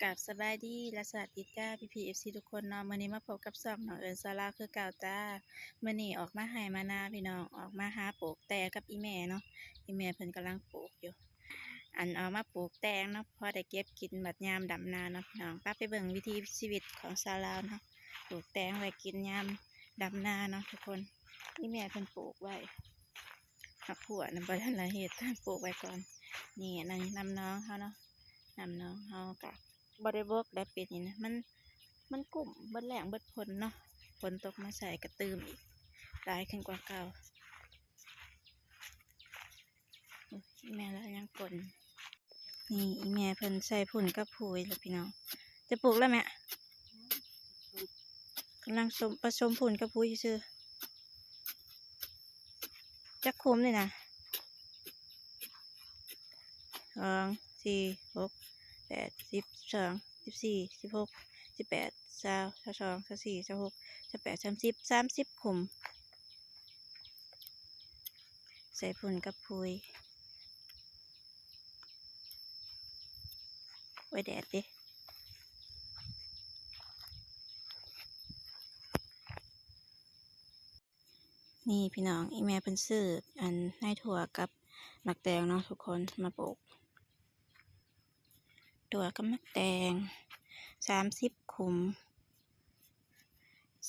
ກາບສະບາຍດີ ແລະ ສະຫວັດດີຈ້າ ພີ່ໆ ເອັຟຊີ ທຸກຄົນເນາະ. ມື້ນີ້ມາພົບກັບຊ່ອງນ້ອງເອີນສາລາວຄືເກົ່າຈ້າ. ມື້ນີ້ອອກມາໄຮ່ມານາພີ່ນ້ອງ, ອອກມາຫາປູກແຕກັບອີ່ແມ່ເນາະ. ອີ່ແມ່ເພິ່ນກຳລັງປູກຢູ່ ອັນ ອອກມາປູກແຕງເນາະ ພໍໄດ້ເກັບກິນບັດຍາມດຳນາເນາະພີ່ນ້ອງ. ປະ ໄປເບິ່ງວິຖີຊີວິດຂອງຊາວລາວເນາະ, ປູກແຕງໄວ້ກິນຍາມດຳນາເນາະທຸກຄົນ. ອີ່ແມ່ເພິ່ນປູກໄວ້ ໝາກຖົ່ວນະ ບໍ່ທັນລະເຮັດ ປູກໄວ້ກ່ອນ. ນີ້ ອັນນັ້ນ ນ້ຳໜອງເຮົາເນາະ, ນ້ຳໜອງເຮົາກະບໍ່ໄດ້ບົກໄດ້ປີນີ້ນະ, ມັນ ມັນກຸ້ມ ເບິດແລ້ງເບິດຝົນເນາະ, ຝົນຕົກມາໃສ່ກະຕື່ມອີກ ຫຼາຍຂຶ້ນກວ່າເກົ່າ. ໂອ້ຍ ແມ່ລາວຍັງກົ້ນ. ນີ້ ອີ່ແມ່ເພິ່ນໃສ່ຝຸ່ນກັບປຸຍແລ້ວພີ່ນ້ອງ. ຈະປູກແລ້ວແມ່? ກຳລັງສົມ ປະສົມຝຸ່ນກັບປຸຍຊື່. ຈັກຂຸມນີ້ນະ? ສອງ ສີ່ ຫົກ ແປດ ສິບ ສິບສອງ ສິບສີ່ ສິບຫົກ ສິບແປດ ຊາວ ຊາວສອງ ຊາວສີ່ ຊາວຫົກ ຊາວແປດ ສາມສິບ ສາມສິບຂຸມ. ໃສ່ຝຸ່ນກັບປຸຍ ໂອ້ຍ ແດດເດ. ນີ້ພີ່ນ້ອງ ອີ່ແມ່ເພິ່ນຊື້ ອັນ ໃນຖົ່ວກັບໝາກແຕງເນາະທຸກຄົນ ມາປູກ ຖົ່ວກັບໝາກແຕງ ສາມສິບຂຸມ.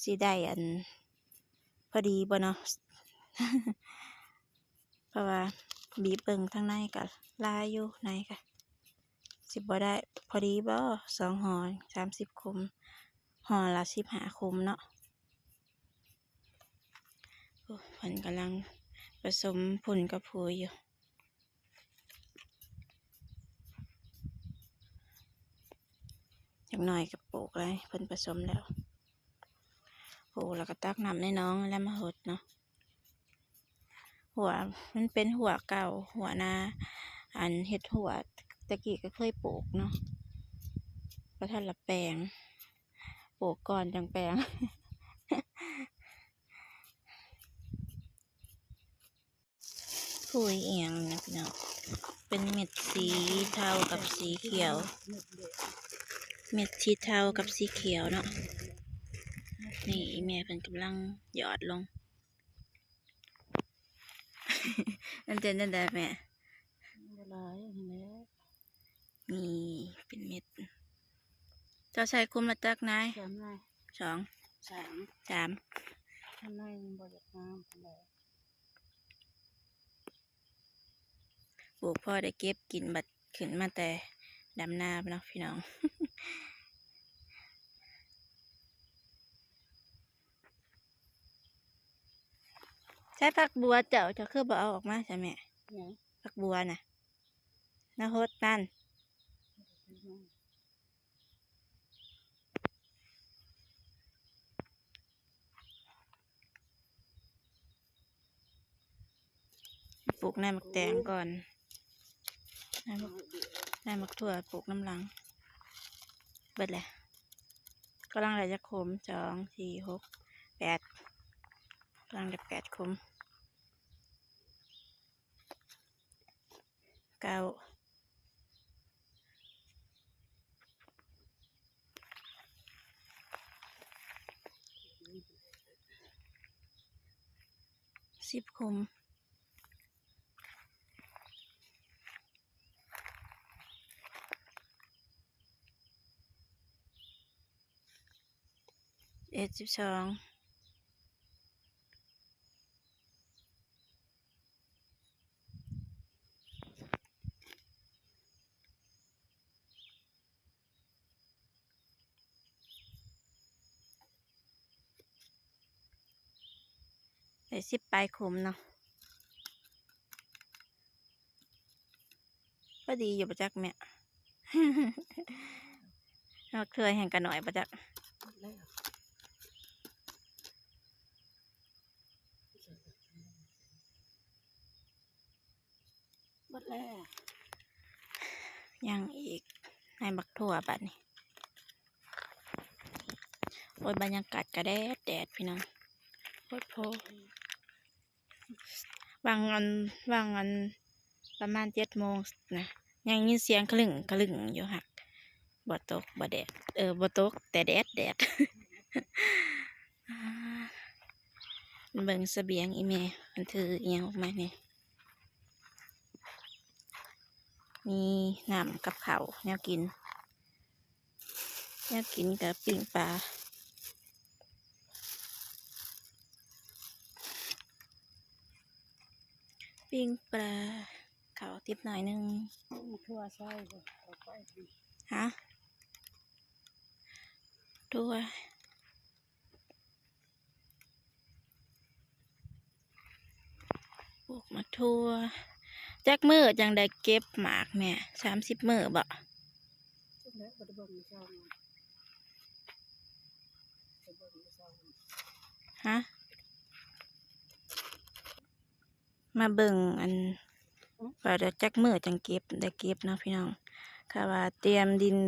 ຊິໄດ້ ອັນ ພໍດີບໍ່ເນາະ? ເພາະວ່າບີບເບິ່ງທາງໃນກະຫຼາຍຢູ່ ໃນກະຊິບໍ່ໄດ້ພໍດີບໍ່ ສອງຫໍ່ ສາມສິບຂຸມ ຫໍ່ລະສິບຫ້າຂຸມເນາະ. ໂອ້ ເພິ່ນກຳລັງປະສົມຝຸ່ນກັບປຸຍຢູ່. ຈັກໜ້ອຍກໍປູກແລ້ວ ເພິ່ນປະສົມແລ້ວ ປູກແລ້ວກໍຕັກນ້ຳໃນໜອງແລ້ວມາຫົດເນາະ. ຮົ້ວ ມັນເປັນຮົ້ວເກົ່າ ຮົ້ວນາ ອັນ ເຮັດຮົ້ວ ແຕ່ກີ້ກໍເຄີຍປູກເນາະ ບໍ່ທັນລະແປງ ປູກກ່ອນຈັ່ງແປງ. ປຸຍອີ່ຫຍັງນະພີ່ນ້ອງ ເປັນເມັດສີເທົາກັບສີຂຽວ ເມັດສີເທົາກັບສີຂຽວເນາະ. ນີ້ ອີ່ແມ່ເພິ່ນກຳລັງຫຍອດລົງ ມັນເປັນຈັ່ງໃດແມ່? ບໍ່ຫຼາຍຫັ້ນແຫຼະ ນີ້ເປັນເມັດ. ເຈົ້າໃສ່ຄຸມລະຈັກນາຍ? ສາມນາຍ ສອງ ສາມ ສາມ. ຂ້າງໃນມັນບໍ່ຢາກງາມປານໃດ. ປູກພໍໄດ້ເກັບກິນ ບັດຂຶ້ນມາແຕ່ດຳນາເນາະພີ່ນ້ອງ. ໃສ່ຜັກບົວເຈົ້າ ເຈົ້າຄືບໍ່ເອົາອອກມາຊະແມ່? ຫຍັງ? ຜັກບົວນະ ນະຫົດນັ້ນ. ປູກໃນໝາກແຕງກ່ອນ ໃນໝາກ ໃນໝາກຖົ່ວປູກນຳຫຼັງ. ເບິດແລ້ວ ກຳລັງໄດ້ຈັກຂຸມ? ສອງ ສີ່ ຫົກ ແປດ ກຳລັງໄດ້ແປດຂຸມ. ເກົ້າ ສິບຂຸມ. ເອັດ ສິບສອງ. ໄດ້ສິບປາຍຂຸມເນາະ. ພໍດີຢູ່ບໍ່ຈັກແມ່? ໝາກເທື່ອແຮ່ງກະໜ້ອຍບໍ່ຈັກ. ເບິດແລ້ວ ຍັງອີກ ໃນໝາກຖົ່ວບາດນີ້. ໂອ້ຍ ບັນຍາກາດກະແດດແດດພີ່ນ້ອງ ໂພດໂພ. ຫວ່າງອັນ ຫວ່າງອັນ ປະມານເຈັດໂມງນະ ຍັງຍິນສຽງຄະລຶ້ງຄະລຶ້ງຢູ່ ຫາກ ບໍ່ຕົກ ບໍ່ແດດ ເອີ ບໍ່ຕົກ ແຕ່ແດດ ແດດ. ເບິ່ງສະບຽງອີ່ແມ່ ມັນຖືອີ່ຫຍັງອອກມານີ້ ມີນ້ຳກັບເຂົ້າ ແນວກິນ ແນວກິນກະປີ້ງປາ ປີ້ງປາ ເຂົ້າຕິບໜ້ອຍໜຶ່ງ. ມີຖົ່ວໃສ່ບໍ່? ເຂົ້າໄປ ຮະ? ຖົ່ວ ປູກໝາກຖົ່ວ ຈັກມື້ຈັ່ງໄດ້ເກັບໝາກແມ່? ສາມສິບມື້ບໍ? ຈັກແລ້ວ ບໍ່ໄດ້ເບິ່ງມື້ເຊົ້າ ໄປເບິ່ງມື້ເຊົ້າ ຮະ? ມາເບິ່ງອັນ ວ່າໄດ້ຈັກມື້ຈັ່ງເກັບ ໄດ້ເກັບເນາະພີ່ນ້ອງ. ເຂົາວ່າຕຽມດິນ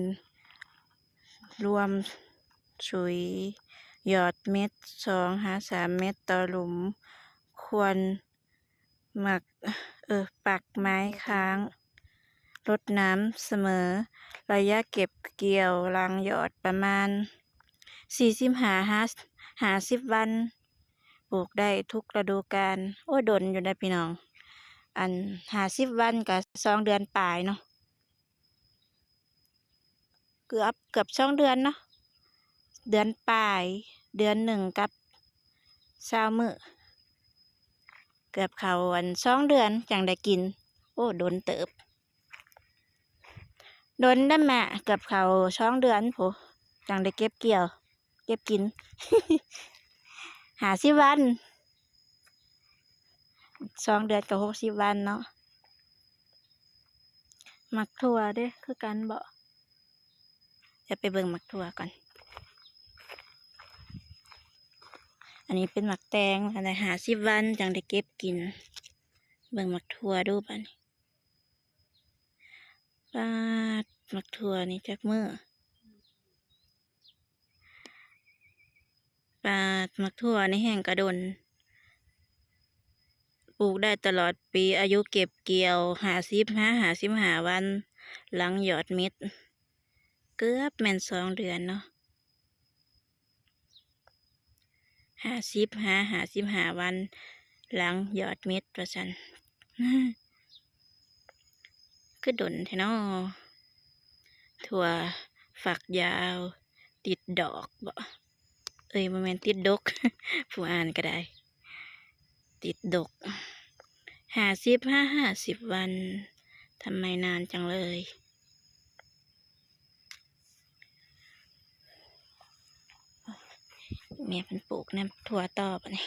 ລວມຊຸຍ ຫຍອດເມັດສອງຫາສາມເມັດຕໍ່ຫຼຸມ ຄວນໝັກ ເອີ ປັກໄມ້ຄ້າງ ລົດນ້ຳສະເໝີ ໄລຍະເກັບກ່ຽວຫຼັງຫຍອດປະມານສີ່ສິບຫ້າຫາຫ້າສິບວັນ. ປູກໄດ້ທຸກລະດູການ. ໂອ້ຍ ດົນຢູ່ເດ້ພີ່ນ້ອງ ອັນຫ້າສິບວັນກະສອງເດືອນປາຍເນາະ ເກືອບ ເກືອບສອງເດືອນເນາະ ເດືອນປາຍ ເດືອນໜຶ່ງກັບຊາວມື້ ເກືອບເຂົ້າອັນສອງເດືອນຈັ່ງໄດ້ກິນ. ໂອ້ ດົນເຕີບ ດົນໄດ້ແມ່ ເກືອບເຂົ້າສອງເດືອນພຸ້ນ ຈັ່ງໄດ້ເກັບກ່ຽວ ເກັບກິນ ຫ້າສິບວັນ ສອງເດືອນກໍຫົກສິບວັນເນາະ. ໝາກຖົ່ວເດ້ ຄືກັນບໍ? ດຽວໄປເບິ່ງໝາກຖົ່ວກ່ອນ. ອັນນີ້ເປັນໝາກແຕງ ອັນໃດຫ້າສິບວັນຈັ່ງໄດ້ເກັບກິນ. ເບິ່ງໝາກຖົ່ວດູບາດນີ້. ປາດ ໝາກຖົ່ວນີ້ຈັກມື້? ປາດ ໝາກຖົ່ວນີ້ແຮ່ງກະດົນ ປູກໄດ້ຕະຫຼອດປີ ອາຍຸເກັບກ່ຽວຫ້າສິບຫາຫ້າສິບຫ້າວັນ ຫຼັງຫຍອດເມັດ ເກືອບແມ່ນສອງເດືອນເນາະ. ຫ້າສິບຫາຫ້າສິບຫ້າວັນຫຼັງຫຍອດເມັດວ່າຊັ້ນ. ຄືດົນແທ້ເນາະ. ຖົ່ວຝັກຍາວ ຕິດດອກບໍ? ເອີຍ ບໍ່ແມ່ນຕິດດົກ ຜູ້ອ່ານກໍໄດ້ ຕິດດົກ. ຫ້າສິບຫາຫ້າສິບວັນ ທຳໄມນານຈັງເລີຍ? ແມ່ເພິ່ນປູກນ້ຳຖົ່ວຕໍ່ບາດນີ້.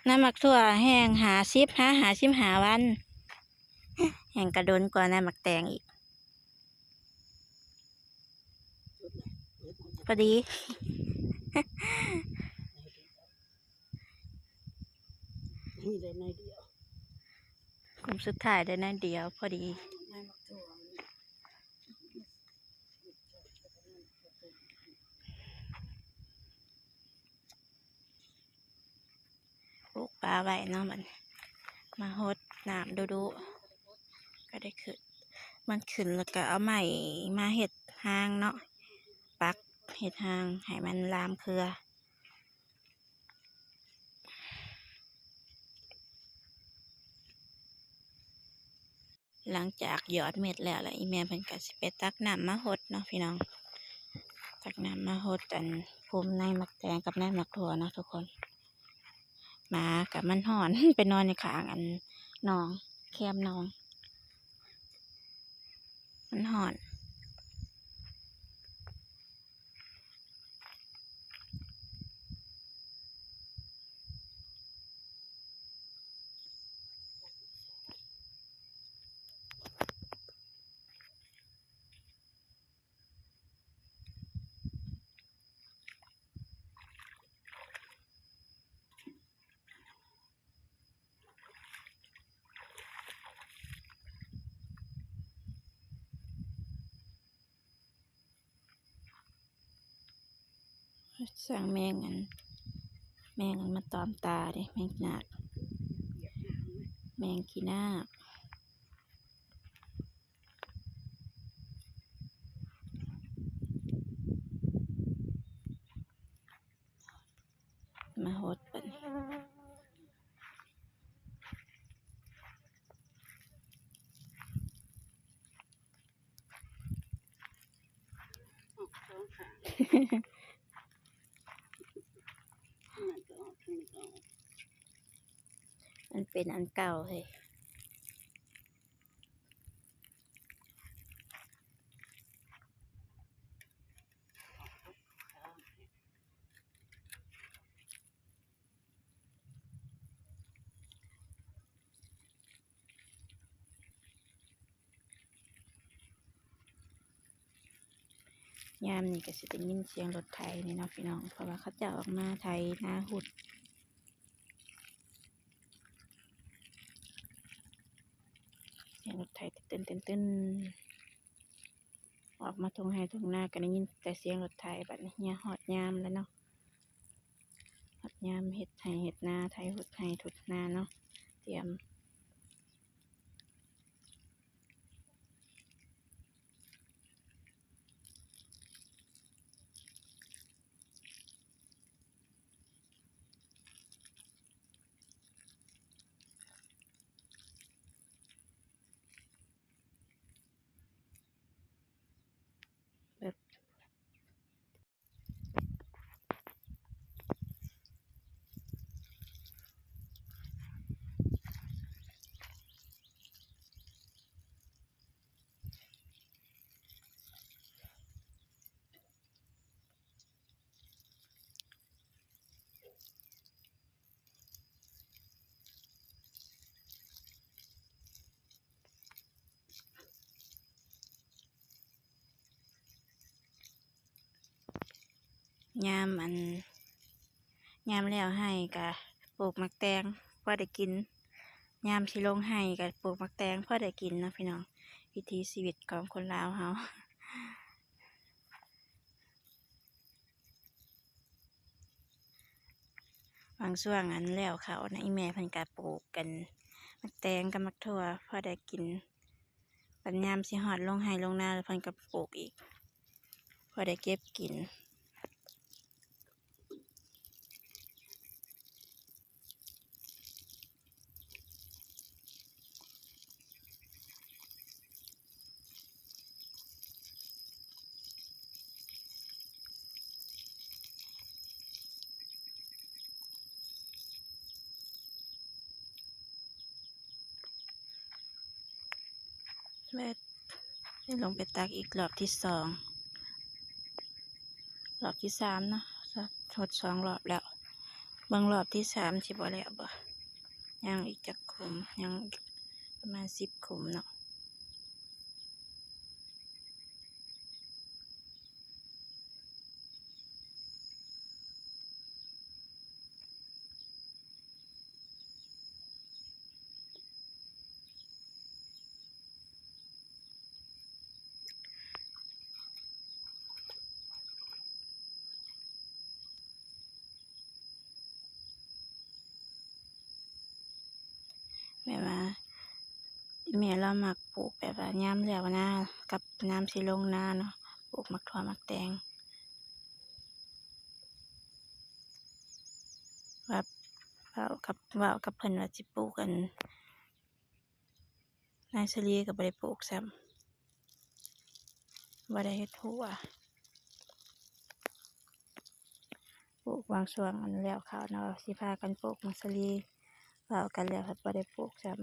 ນ້ຳໝາກຖົ່ວແຮ່ງຫ້າສິບຫາຫ້າສິບຫ້າວັນ ແຮ່ງກະດົນກວ່ານ້ຳໝາກແຕງອີກ. ພໍດີ ນີ້ໄດ້ໜ້ອຍດຽວ ກຸ່ມສຸດທ້າຍໄດ້ໜ້ອຍດຽວ ພໍດີ. ປູກປາໄວ້ເນາະ ບັດນີ້ມາຫົດນ້ຳດຸໆ ກໍໄດ້ຂຶ້ນ ມັນຂຶ້ນແລ້ວກໍເອົາໄມ້ມາເຮັດຮາງເນາະ ປັກເຮັດຮາງໃຫ້ມັນລາມເຄືອ. ຫຼັງຈາກຫຍອດເມັດແລ້ວ ແລ້ວອີ່ແມ່ເພິ່ນກໍຊິໄປຕັກນ້ຳມາຫົດເນາະພີ່ນ້ອງ ຕັກນ້ຳມາຫົດອັນ ພູມໃນໝາກແຕງກັບໃນໝາກຖົ່ວເນາະທຸກຄົນ. ໝາກັບມັນຮ້ອນ ໄປນອນຢູ່ຂ້າງອັນໜອງ ແຄມໜອງ ມັນຮ້ອນ. ສ້າງແມງອັນ ແມງອັນມາຕອມຕາເດ້ ແມງໜາກ. ແມງຂີ້ນາກ ມາຫົດບັດນີ້. ອອກສອງຂ້າງ ມັນເປັນອັນເກົ່າເຮີ້ຍ. ຍາມນີ້ກໍຊິໄດ້ຍິນສຽງລົດໄຖນີ້ເນາະພີ່ນ້ອງ ເພາະວ່າເຂົາເຈົ້າອອກມາໄຖນາຮຸດ ສຽງລົດໄຖຕຶ້ນໆ ອອກມາທົ່ງໄຮ່ທົ່ງນາກໍໄດ້ຍິນແຕ່ສຽງລົດໄຖ. ບັດນີ້ຮອດຍາມແລ້ວເນາະ ຮອດຍາມເຮັດໄຮ່ເຮັດນາ ໄຖຮຸດໄຮ່ຮຸດນາເນາະ ຕຽມ ຍາມອັນ ຍາມແລ້ວໄຮ່ກະປູກໝາກແຕງພໍໄດ້ກິນ ຍາມຊິລົງໄຮ່ກະປູກໝາກແຕງພໍໄດ້ກິນເນາະພີ່ນ້ອງ ວິຖີຊີວິດຂອງຄົນລາວເຮົາ. ບາງຊ່ວງອັນແລ້ວເຂົ້ານະ ອີ່ແມ່ເພິ່ນກະປູກອັນໝາກແຕງກັບໝາກຖົ່ວພໍໄດ້ກິນ ບັດຍາມຊິຮອດລົງໄຮ່ລົງນາແລ້ວເພິ່ນກະປູກອີກ ພໍໄດ້ເກັບກິນ. ແລ້ວ ໄດ້ລົງໄປຕັກອີກລອບທີສອງ ລອບທີສາມເນາະ ຫົດສອງລອບແລ້ວ ເບິ່ງລອບທີສາມຊິບໍ່ແລ້ວບໍ່ ຍັງອີກຈັກຂຸມ ຍັງປະມານສິບຂຸມເນາະ. ແບບວ່າ ແມ່ລາວມັກປູກແບບວ່າຍາມແລ້ວນາ ກັບຍາມຊິລົງນາເນາະ ປູກໝາກຖົ່ວໝາກແຕງ ວ່າ ເວົ້າກັບ ເວົ້າກັບເພິ່ນວ່າຊິປູກອັນ ນາຍສາລີກໍບໍ່ໄດ້ປູກຊ້ຳ ບໍ່ໄດ້ເຮັດຮົ້ວ ປູກບາງຊ່ວງອັນແລ້ວເຂົ້າເນາະ ຊິພາກັນປູກນາຍສາລີ ເວົ້າກັນແລ້ວພັດບໍ່ໄດ້ປູກຊ້ຳ. ເ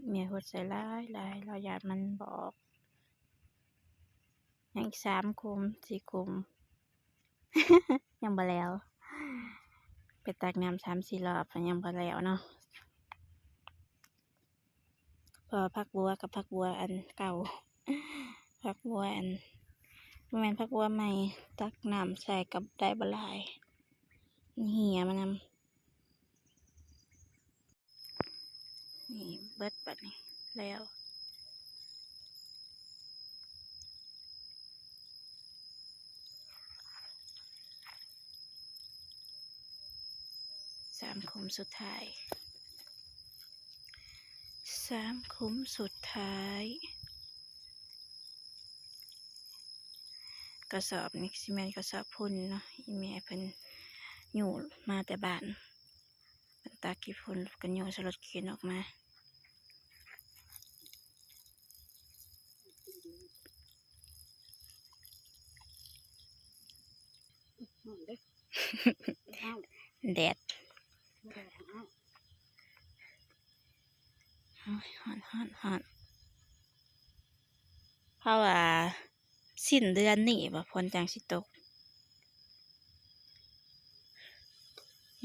ແມ່ຫົດໃສ່ຫຼາຍໆ ລາວຢ້ານມັນບໍ່ອອກ. ຍັງອີກສາມຂຸມ ສີ່ຂຸມ ຍັງບໍ່ແລ້ວ. ໄປຕັກນ້ຳສາມສີ່ລອບ ຍັງບໍ່ແລ້ວເນາະ. ເພາະວ່າຜັກບົວກັບຜັກບົວອັນເກົ່າ ຜັກບົວອັນ ບໍ່ແມ່ນ ຜັກບົວໃໝ່ ຕັກນ້ຳໃສ່ກໍໄດ້ບໍ່ຫຼາຍ ມັນເຫ່ຍມານຳ. ນີ້ເບິດບັດນີ້ແລ້ວ. ສາມຂຸມສຸດທ້າຍ ສາມຂຸມສຸດທ້າຍ. ກະສອບນີ້ຊິແມ່ນກະສອບຝຸ່ນເນາະ ອີ່ແມ່ເພິ່ນຍູ້ມາແຕ່ບ້ານ ເພິ່ນຕັກຂີ້ຝຸ່ນ ກະຍູ້ໃສ່ລົດເຂັນອອກມາ. ແດດ ໂອ້ຍ ຮ້ອນໆໆ ເພາະວ່າສິ້ນເດືອນນີ້ບໍ່ ຝົນຈັ່ງຊິຕົກ.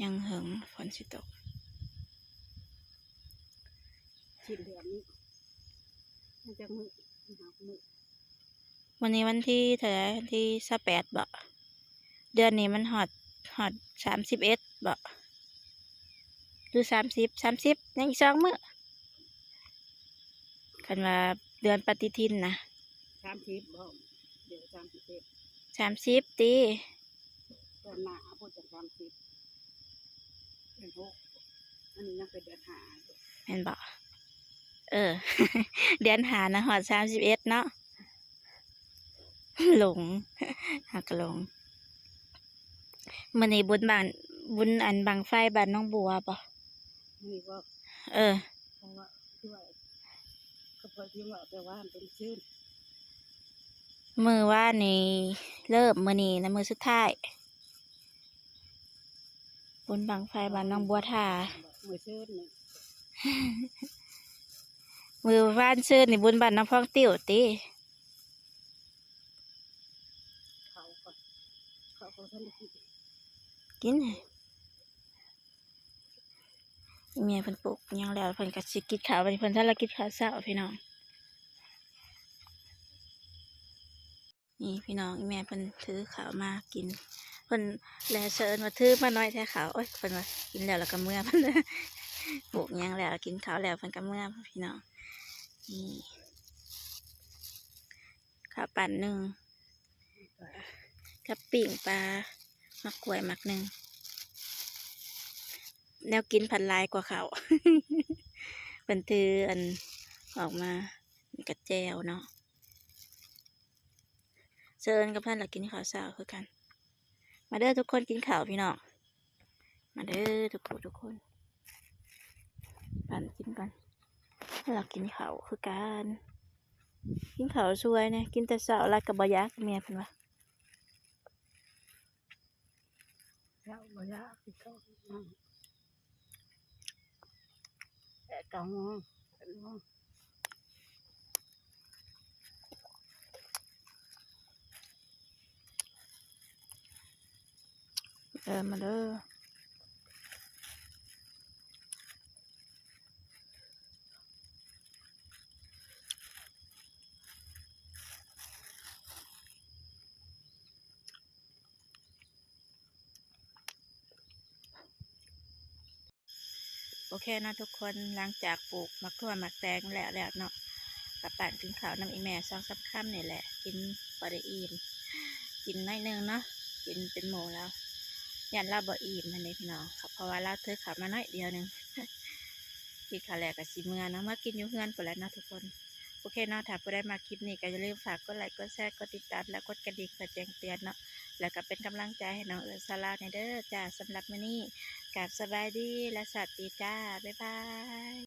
ຍັງເຫິງຝົນຊິຕົກ ສິ້ນເດືອນນີ້ ຍັງຈັກມື້ ຫ້າມື້. ມື້ນີ້ວັນທີເທົ່າໃດ? ວັນທີຊາວແປດບໍ? ເດືອນນີ້ມັນຮອດ ຮອດສາມສິບເອັດບໍ ຫຼື ສາມສິບ? ສາມສິບ ຍັງອີກສອງມື້ ຄັນວ່າເດືອນປະຕິທິນນະ. ສາມສິບບໍ? ດຽວສາມສິບເອັດ ສາມສິບຕິ ເດືອນໜ້າພຸ້ນຈັກສາມສິບ ເດືອນຫົກ ອັນນີ້ຍັງເປັນເດືອນຫ້າຢູ່ ແມ່ນບໍ? ເອີ ເດືອນຫ້ານະ ຮອດສາມສິບເອັດເນາະ. ຫຼົງ ຫາກະຫຼົງ. ມື້ນີ້ບຸນບ້ານ ບຸນອັນບັ້ງໄຟບ້ານໜອງບົວບໍ? ມື້ນີ້ບໍ? ເອີ ເພາະວ່າຄືວ່າ ກໍພໍທີ່ວ່າແຕ່ວ່າເປັນຄືນ ມື້ວານນີ້ເລີ່ມ ມື້ນີ້ນະມື້ສຸດທ້າຍ. ບຸນບັ້ງໄຟບ້ານໜອງບົວທ່າ ມື້ຊືນນີ້ ມື້ວານຊືນນີ້ບຸນບ້ານນ້ຳພອງຕິ້ວຕິ. ເຂົ້າກໍ ເຂົ້າກໍທັນໄດ້ກິນ ກິນ ແມ່ເພິ່ນປູກຫຍັງແລ້ວ ເພິ່ນກໍຊິກິນເຂົ້າ ບັດນີ້ເພິ່ນທັນລະກິນເຂົ້າເຊົ້າ ພີ່ນ້ອງ. ນີ້ພີ່ນ້ອງ ອີ່ແມ່ເພິ່ນຖືເຂົ້າມາກິນ ເພິ່ນແລເຊີນວ່າຖືມາໜ້ອຍແທ້ເຂົ້າ ໂອ້ຍ ເພິ່ນວ່າກິນແລ້ວລະກະເມືອ ເພິ່ນປູກຫຍັງແລ້ວ ກິນເຂົ້າແລ້ວເພິ່ນກະເມືອ ພີ່ນ້ອງ. ນີ້ເຂົ້າປັ້ນໜຶ່ງ ກັບປີ້ງປາ ໝາກກ້ວຍໝາກໜຶ່ງ ແນວກິນພັດຫຼາຍກວ່າເຂົ້າ ເພິ່ນຖືອັນອອກມາ ນີ້ກະແຈ່ວເນາະ. ເຊີນກັບເພິ່ນລະກິນເຂົ້າເຊົ້າຄືກັນ ມາເດີທຸກຄົນກິນເຂົ້າພີ່ນ້ອງ ມາເດີທຸກຜູ້ທຸກຄົນ ປັ້ນກິນກ່ອນ ລະກິນເຂົ້າຄືກັນ ກິນເຂົ້າຊ່ວຍແດ່ ກິນແຕ່ເຊົ້າຫຼາຍກະບໍ່ຢາກ ແມ່ເພິ່ນວ່າ. ເຈົ້າບໍ່ຢາກກິນເຂົ້າ ແປດເກົ້າໂມງ ແປດໂມງ ເອີ ມາເດີ. ໂອເຄເນາະທຸກຄົນ ຫຼັງຈາກປູກໝາກຖົ່ວໝາກແຕງແລ້ວແລ້ວເນາະ ກະປານກິນເຂົ້ານຳອີ່ແມ່ສອງສາມຄຳນີ້ແຫຼະ ກິນບໍ່ໄດ້ອີ່ມ ກິນໜ້ອຍໜຶ່ງເນາະ ກິນເປັນໝູ່ລາວ ຢ້ານລາວບໍ່ອີ່ມຫັ້ນເດ້ພີ່ນ້ອງ ເພາະວ່າລາວຖືເຂົ້າມາໜ້ອຍດຽວໜຶ່ງ. ກິນເຂົ້າແລ້ວກະຊິເມືອເນາະ ມາກິນຢູ່ເຮືອນພຸ້ນແຫຼະເນາະທຸກຄົນ. ໂອເຄເນາະ ຖ້າຜູ້ໃດມັກຄລິບນີ້ກໍຢ່າລືມຝາກກົດໄລ ກົດແຊ ກົດຕິດຕາມ ແລະ ກົດກະດິ່ງເພື່ອແຈ້ງເຕືອນເນາະ ແລ້ວກໍເປັນກຳລັງໃຈໃຫ້ນ້ອງເອື້ອຍສາລາແດ່ເດີຈ້າ. ສຳລັບມື້ນີ້ ກາບສະບາຍດີ ແລະ ສະຫວັດດີຈ້າ ບາຍບາຍ.